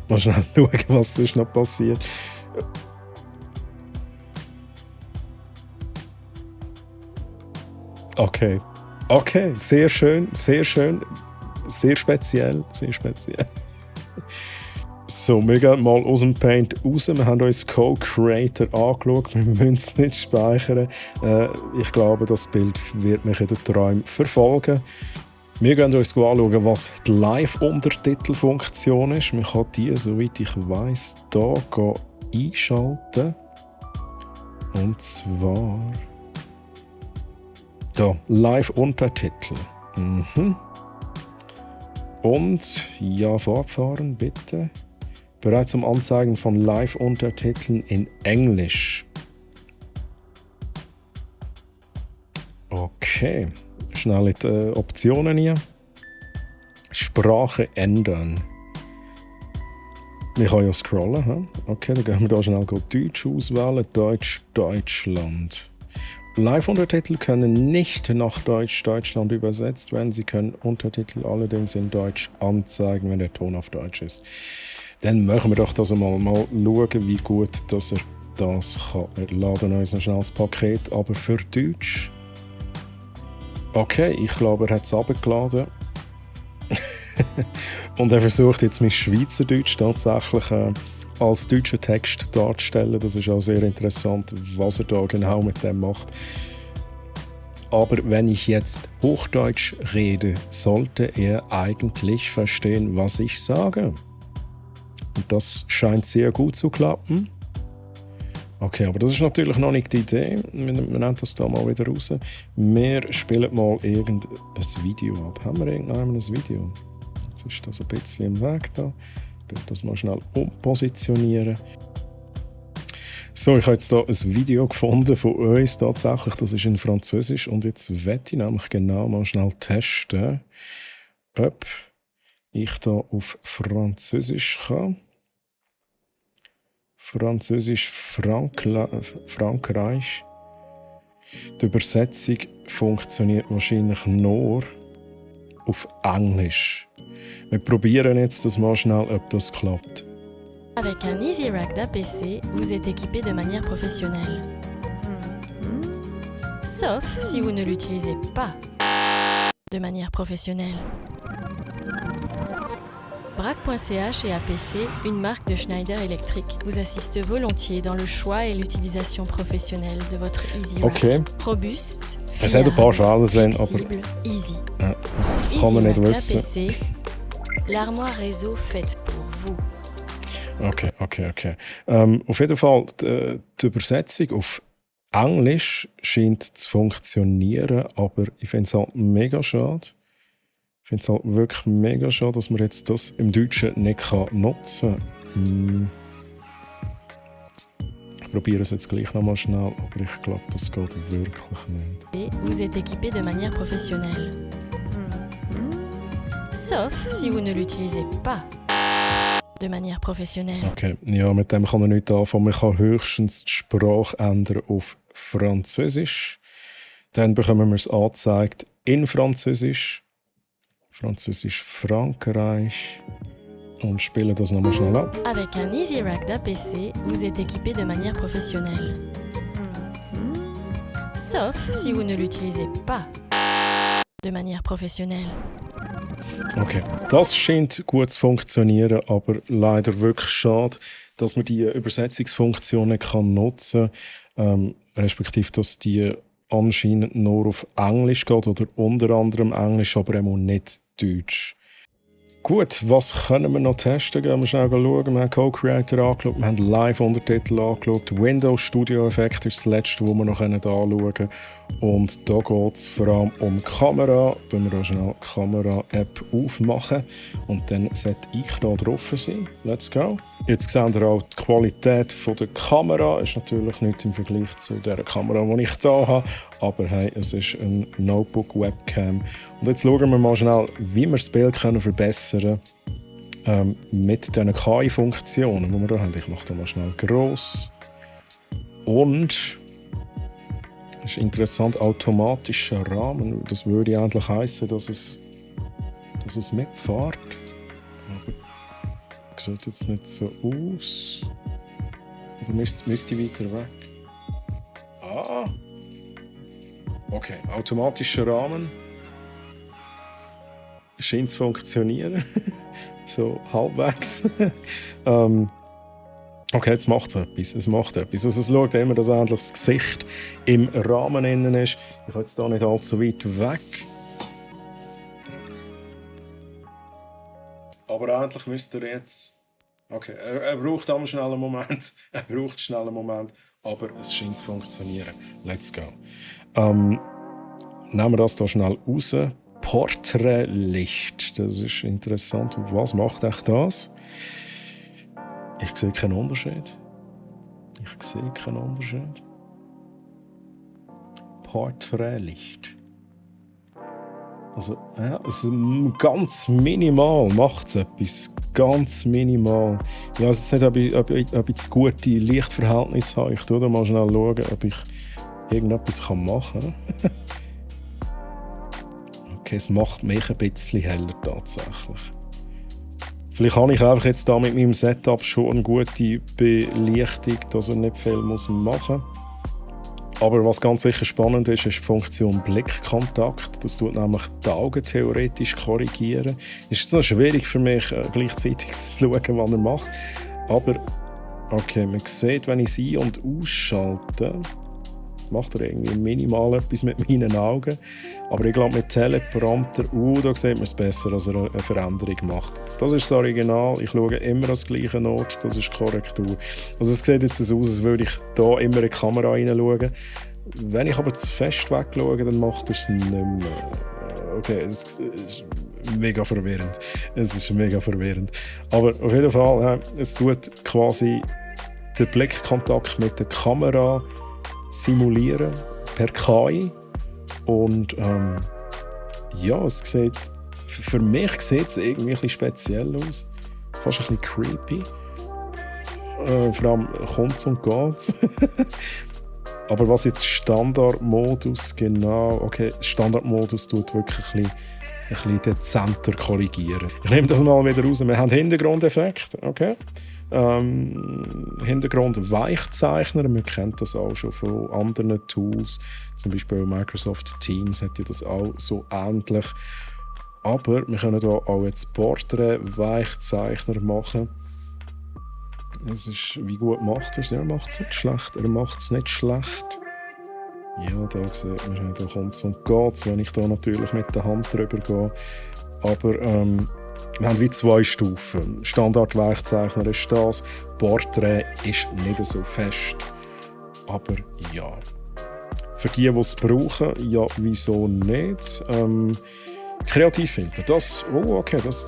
Mal schnell schauen, was sonst noch passiert. Okay. Okay, sehr schön, sehr schön. Sehr speziell, sehr speziell. So, wir gehen mal aus dem Paint raus. Wir haben uns Co-Creator angeschaut. Wir müssen es nicht speichern. Ich glaube, das Bild wird mich in den Träumen verfolgen. Wir gehen uns anschauen, was die Live-Untertitelfunktion ist. Man kann die, soweit ich weiss, hier einschalten. Und zwar hier, Live-Untertitel. Und ja, fortfahren bitte. Bereits zum Anzeigen von Live-Untertiteln in Englisch. Okay, schnell in die Optionen hier. Sprache ändern. Ich kann ja scrollen. He? Okay, dann gehen wir hier schnell Deutsch auswählen. Deutsch, Deutschland. Live-Untertitel können nicht nach Deutsch Deutschland übersetzt werden. Sie können Untertitel allerdings in Deutsch anzeigen, wenn der Ton auf Deutsch ist. Dann machen wir doch das mal schauen, wie gut dass er das kann. Wir laden uns noch schnell das Paket, aber für Deutsch. Okay, ich glaube, er hat es runtergeladen. Und er versucht jetzt mit Schweizerdeutsch tatsächlich als deutschen Text darzustellen. Das ist auch sehr interessant, was er da genau mit dem macht. Aber wenn ich jetzt Hochdeutsch rede, sollte er eigentlich verstehen, was ich sage. Und das scheint sehr gut zu klappen. Okay, aber das ist natürlich noch nicht die Idee. Wir nehmen das da mal wieder raus. Wir spielen mal irgendein Video ab. Haben wir irgendein Video? Jetzt ist das ein bisschen im Weg da. Ich das mal schnell umpositionieren. So, ich habe jetzt hier ein Video gefunden von uns tatsächlich. Das ist in Französisch. Und jetzt werde ich nämlich genau mal schnell testen, ob ich da auf Französisch kann. Französisch Frankreich. Die Übersetzung funktioniert wahrscheinlich nur auf Englisch. Wir probieren jetzt das mal schnell, ob das klappt.
Avec un EasyRack d'APC, vous êtes équipé de manière professionnelle. Sauf si vous ne l'utilisez pas de manière professionnelle. Braque.ch et APC, une marque de Schneider Electric, vous assiste volontiers dans le choix et l'utilisation professionnelle de votre EasyRack.
Okay.
Robuste,
Es hat ein paar Schalen drin, aber
flexible, easy.
das kann man nicht wissen.
APC, l'armoire réseau faite pour vous.
Okay. Auf jeden Fall, die Übersetzung auf Englisch scheint zu funktionieren, aber ich finde es halt mega schade. Ich finde es halt wirklich mega schade, dass man jetzt das im Deutschen nicht nutzen kann. Ich probiere es jetzt gleich nochmal schnell, aber ich glaube, das geht wirklich nicht.
Et vous êtes équipé de manière professionnelle. Sauf si vous ne l'utilisez pas de manière professionnelle.
Okay, ja, mit dem kann er nicht anfangen. Man kann höchstens die Sprache ändern auf Französisch. Dann bekommen wir es angezeigt in Französisch. Französisch Frankreich. Und spielen das nochmal schnell ab.
Avec un EasyRack d'APC, vous êtes équipé de manière professionnelle. Sauf si vous ne l'utilisez pas de manière professionnelle.
Okay, das scheint gut zu funktionieren, aber leider wirklich schade, dass man die Übersetzungsfunktionen nutzen kann, respektive, dass die anscheinend nur auf Englisch geht oder unter anderem Englisch, aber auch nicht Deutsch. Gut, was können wir noch testen? Gehen wir schnell schauen. Wir haben Co-Creator angeschaut, wir haben Live-Untertitel angeschaut. Windows Studio Effekt ist das letzte, das wir noch anschauen können. Und da geht es vor allem um die Kamera. Da wir auch schnell die Kamera-App aufmachen. Und dann sollte ich da drauf sein. Let's go. Jetzt seht ihr auch die Qualität der Kamera. Ist natürlich nicht im Vergleich zu der Kamera, die ich hier habe. Aber hey, es ist ein Notebook-Webcam. Und jetzt schauen wir mal schnell, wie wir das Bild verbessern können mit diesen KI-Funktionen, die wir hier haben. Ich mache das mal schnell gross. Und es ist interessant, automatischer Rahmen. Das würde eigentlich heissen, dass es mitfährt. Aber sieht jetzt nicht so aus. Oder müsste ich weiter weg? Ah! Okay, automatischer Rahmen. Scheint zu funktionieren. So halbwegs. Okay, jetzt macht es etwas. Es macht etwas. Also es schaut immer, dass endlich das Gesicht im Rahmen innen ist. Ich habe jetzt hier nicht allzu weit weg. Aber endlich müsste er jetzt... Okay, er braucht einen schnellen Moment. Aber es scheint zu funktionieren. Let's go. Nehmen wir das hier schnell raus. Porträtlicht. Das ist interessant. Was macht echt das? Ich sehe keinen Unterschied. Porträtlicht. Also, ja, also ganz minimal macht es etwas. Ganz minimal. Ich weiß jetzt nicht, ob ich das gute Lichtverhältnis habe. Ich schaue mal schnell, ob ich irgendetwas machen kann. Okay, es macht mich ein bisschen heller tatsächlich. Vielleicht habe ich einfach jetzt da mit meinem Setup schon eine gute Belichtung, dass er nicht viel machen muss. Aber was ganz sicher spannend ist, ist die Funktion Blickkontakt. Das tut nämlich die Augen theoretisch korrigieren. Ist jetzt noch schwierig für mich, gleichzeitig zu schauen, was er macht. Aber okay, man sieht, wenn ich es ein- und ausschalte, macht er irgendwie minimal etwas mit meinen Augen. Aber ich glaube, mit Teleprompter, da sieht man es besser, als er eine Veränderung macht. Das ist das Original. Ich schaue immer an den gleichen Ort. Das ist Korrektur. Also es sieht jetzt so aus, als würde ich hier immer in die Kamera hineinschauen. Wenn ich aber zu fest wegschaue, dann macht er es nicht mehr. Okay, es ist mega verwirrend. Aber auf jeden Fall, es tut quasi den Blickkontakt mit der Kamera simulieren per KI. Und ja, es sieht, für mich sieht es irgendwie ein bisschen speziell aus. Fast ein bisschen creepy. Vor allem kommt es und geht. Aber was jetzt Standardmodus genau... Okay, Standardmodus tut wirklich ein bisschen dezenter korrigieren. Ich nehme das mal wieder raus. Wir haben Hintergrundeffekt, okay? Hintergrund-Weichzeichner, man kennt das auch schon von anderen Tools, zum Beispiel Microsoft Teams hat ja das auch so ähnlich. Aber wir können hier auch jetzt Porträt-Weichzeichner machen. Es ist, wie gut macht er es? Er macht es nicht schlecht. Ja, da sieht man, da kommt es und geht, wenn ich da natürlich mit der Hand drüber gehe. Aber wir haben wie 2 Stufen. Standard-Weichzeichner ist das. Porträt ist nicht so fest. Aber ja. Für die es brauchen, ja, wieso nicht? Kreativfilter, das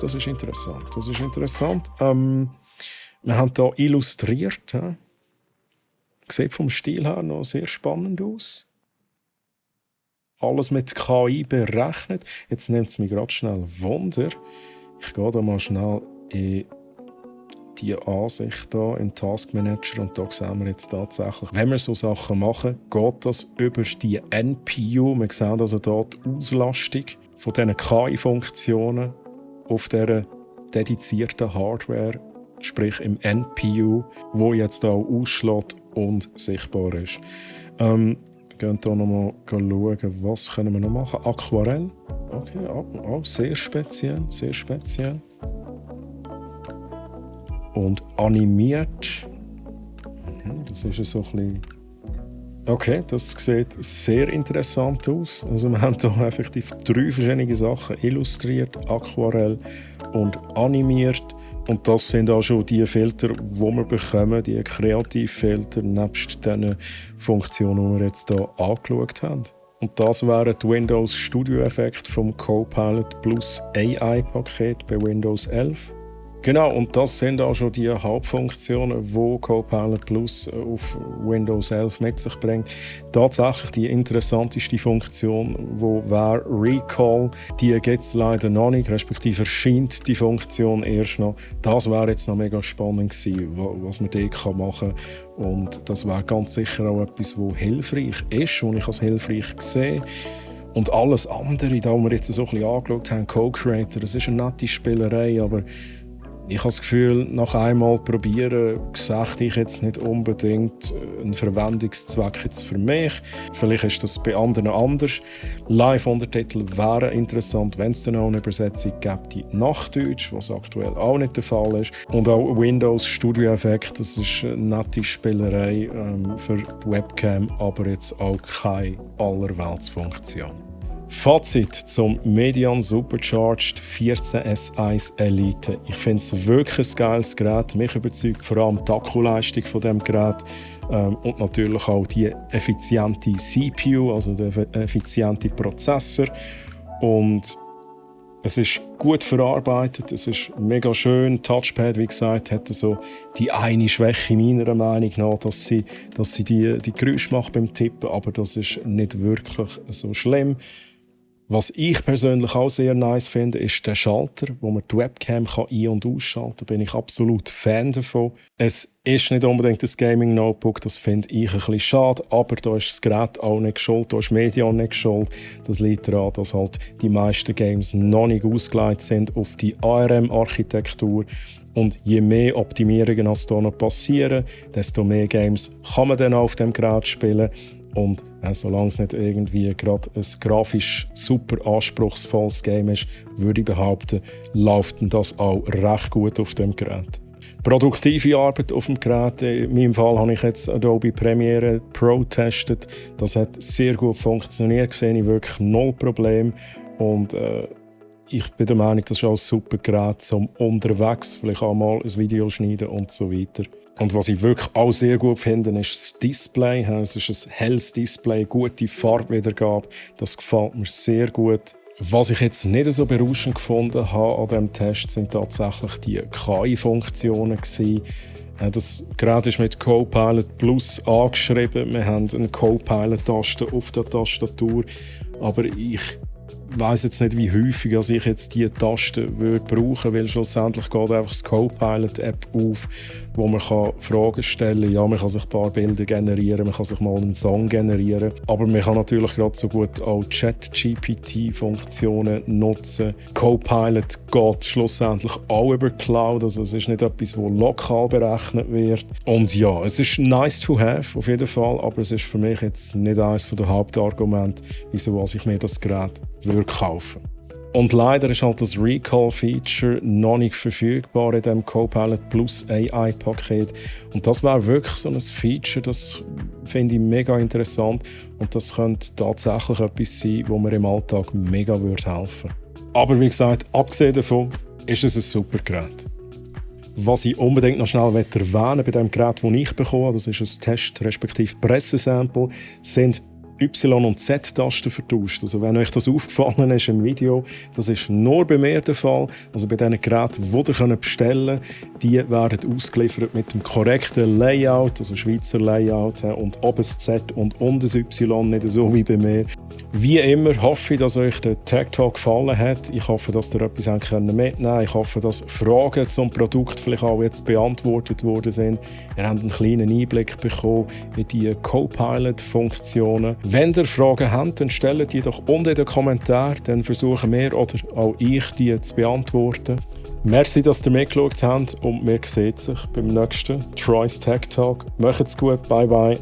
ist interessant. Wir haben hier illustriert. Sieht vom Stil her noch sehr spannend aus. Alles mit KI berechnet. Jetzt nimmt es mich gerade schnell Wunder. Ich gehe da mal schnell in die Ansicht hier, in Task Manager, und da sehen wir jetzt tatsächlich, wenn wir so Sachen machen, geht das über die NPU. Wir sehen also hier die Auslastung von diesen KI-Funktionen auf dieser dedizierten Hardware, sprich im NPU, wo jetzt hier ausschlägt und sichtbar ist. Wir gehen hier nochmal schauen, was können wir noch machen. Aquarell. Okay, auch sehr speziell. Und animiert. Das ist so ein bisschen Okay, das sieht sehr interessant aus. Also wir haben hier effektiv 3 verschiedene Sachen illustriert, Aquarell und animiert. Und das sind auch schon die Filter, die wir bekommen, die Kreativfilter, nebst den Funktionen, die wir jetzt hier angeschaut haben. Und das wären die Windows Studio Effekte vom Copilot Plus AI-Paket bei Windows 11. Genau, und das sind auch schon die Hauptfunktionen, die Copilot Plus auf Windows 11 mit sich bringt. Tatsächlich die interessanteste Funktion, die wäre Recall. Die gibt es leider noch nicht, respektive erscheint die Funktion erst noch. Das wäre jetzt noch mega spannend gewesen, was man dort machen kann. Und das wäre ganz sicher auch etwas, was hilfreich ist, was ich als hilfreich sehe. Und alles andere, da wir jetzt so ein bisschen angeschaut haben, Co-Creator, das ist eine nette Spielerei, aber ich habe das Gefühl, nach einmal probieren, sehe ich jetzt nicht unbedingt einen Verwendungszweck jetzt für mich. Vielleicht ist das bei anderen anders. Live-Untertitel wären interessant, wenn es dann auch eine Übersetzung gibt nach Deutsch, was aktuell auch nicht der Fall ist. Und auch Windows Studio Effekt, das ist eine nette Spielerei für die Webcam, aber jetzt auch keine Allerweltsfunktion. Fazit zum Medion Supercharged 14S1 Elite. Ich finde es wirklich ein geiles Gerät. Mich überzeugt vor allem die Akkuleistung von dem Gerät und natürlich auch die effiziente CPU, also der effiziente Prozessor. Und es ist gut verarbeitet, es ist mega schön. Touchpad, wie gesagt, hat so die eine Schwäche meiner Meinung nach, dass sie die Geräusche macht beim Tippen, aber das ist nicht wirklich so schlimm. Was ich persönlich auch sehr nice finde, ist der Schalter, wo man die Webcam ein- und ausschalten kann. Da bin ich absolut Fan davon. Es ist nicht unbedingt ein Gaming-Notebook, das finde ich ein bisschen schade, aber da ist das Gerät auch nicht schuld, da ist Medion nicht schuld. Das liegt daran, dass halt die meisten Games noch nicht ausgelegt sind auf die ARM-Architektur. Und je mehr Optimierungen als da noch passieren, desto mehr Games kann man dann auf dem Gerät spielen. Und solange es nicht irgendwie gerade ein grafisch super anspruchsvolles Game ist, würde ich behaupten, läuft das auch recht gut auf dem Gerät. Produktive Arbeit auf dem Gerät. In meinem Fall habe ich jetzt Adobe Premiere Pro getestet. Das hat sehr gut funktioniert, sehe ich wirklich null Problem. Und ich bin der Meinung, das ist auch ein super Gerät zum unterwegs, vielleicht auch mal ein Video schneiden und so weiter. Und was ich wirklich auch sehr gut finde, ist das Display. Es ist ein helles Display, gute Farbwiedergabe. Das gefällt mir sehr gut. Was ich jetzt nicht so berauschend gefunden habe an diesem Test, sind tatsächlich die KI-Funktionen. Das Gerät ist mit Copilot Plus angeschrieben. Wir haben eine Copilot-Taste auf der Tastatur. Aber ich weiss jetzt nicht, wie häufig ich jetzt diese Taste brauchen würde, weil schlussendlich geht einfach das Copilot-App auf, wo man Fragen stellen kann. Ja, man kann sich ein paar Bilder generieren, man kann sich mal einen Song generieren. Aber man kann natürlich gerade so gut auch Chat-GPT-Funktionen nutzen. Copilot geht schlussendlich auch über Cloud, also es ist nicht etwas, das lokal berechnet wird. Und ja, es ist nice to have, auf jeden Fall, aber es ist für mich jetzt nicht eines der Hauptargumente, wieso ich mir das Gerät kaufen. Und leider ist halt das Recall-Feature noch nicht verfügbar in dem Copilot Plus AI-Paket. Und das wäre wirklich so ein Feature, das finde ich mega interessant. Und das könnte tatsächlich etwas sein, wo mir im Alltag mega helfen würde. Aber wie gesagt, abgesehen davon ist es ein super Gerät. Was ich unbedingt noch schnell erwähnen bei dem Gerät, das ich bekomme, das ist ein Test- respektive Pressesample, sind Y- und Z-Tasten vertauscht. Also wenn euch das aufgefallen ist im Video, das ist nur bei mir der Fall. Also bei diesen Geräten, die ihr bestellen könnt, die werden ausgeliefert mit dem korrekten Layout, also Schweizer Layout, und oben das Z und unten das Y, nicht so wie bei mir. Wie immer hoffe ich, dass euch der Tech Talk gefallen hat. Ich hoffe, dass ihr etwas mitnehmen könnt. Ich hoffe, dass Fragen zum Produkt vielleicht auch jetzt beantwortet worden sind. Ihr habt einen kleinen Einblick bekommen in die Copilot-Funktionen. Wenn ihr Fragen habt, dann stellt die doch unten in den Kommentaren. Dann versuchen wir oder auch ich, die zu beantworten. Merci, dass ihr mitgeschaut habt und wir sehen uns beim nächsten Troy's Tech Talk. Macht's gut, bye bye.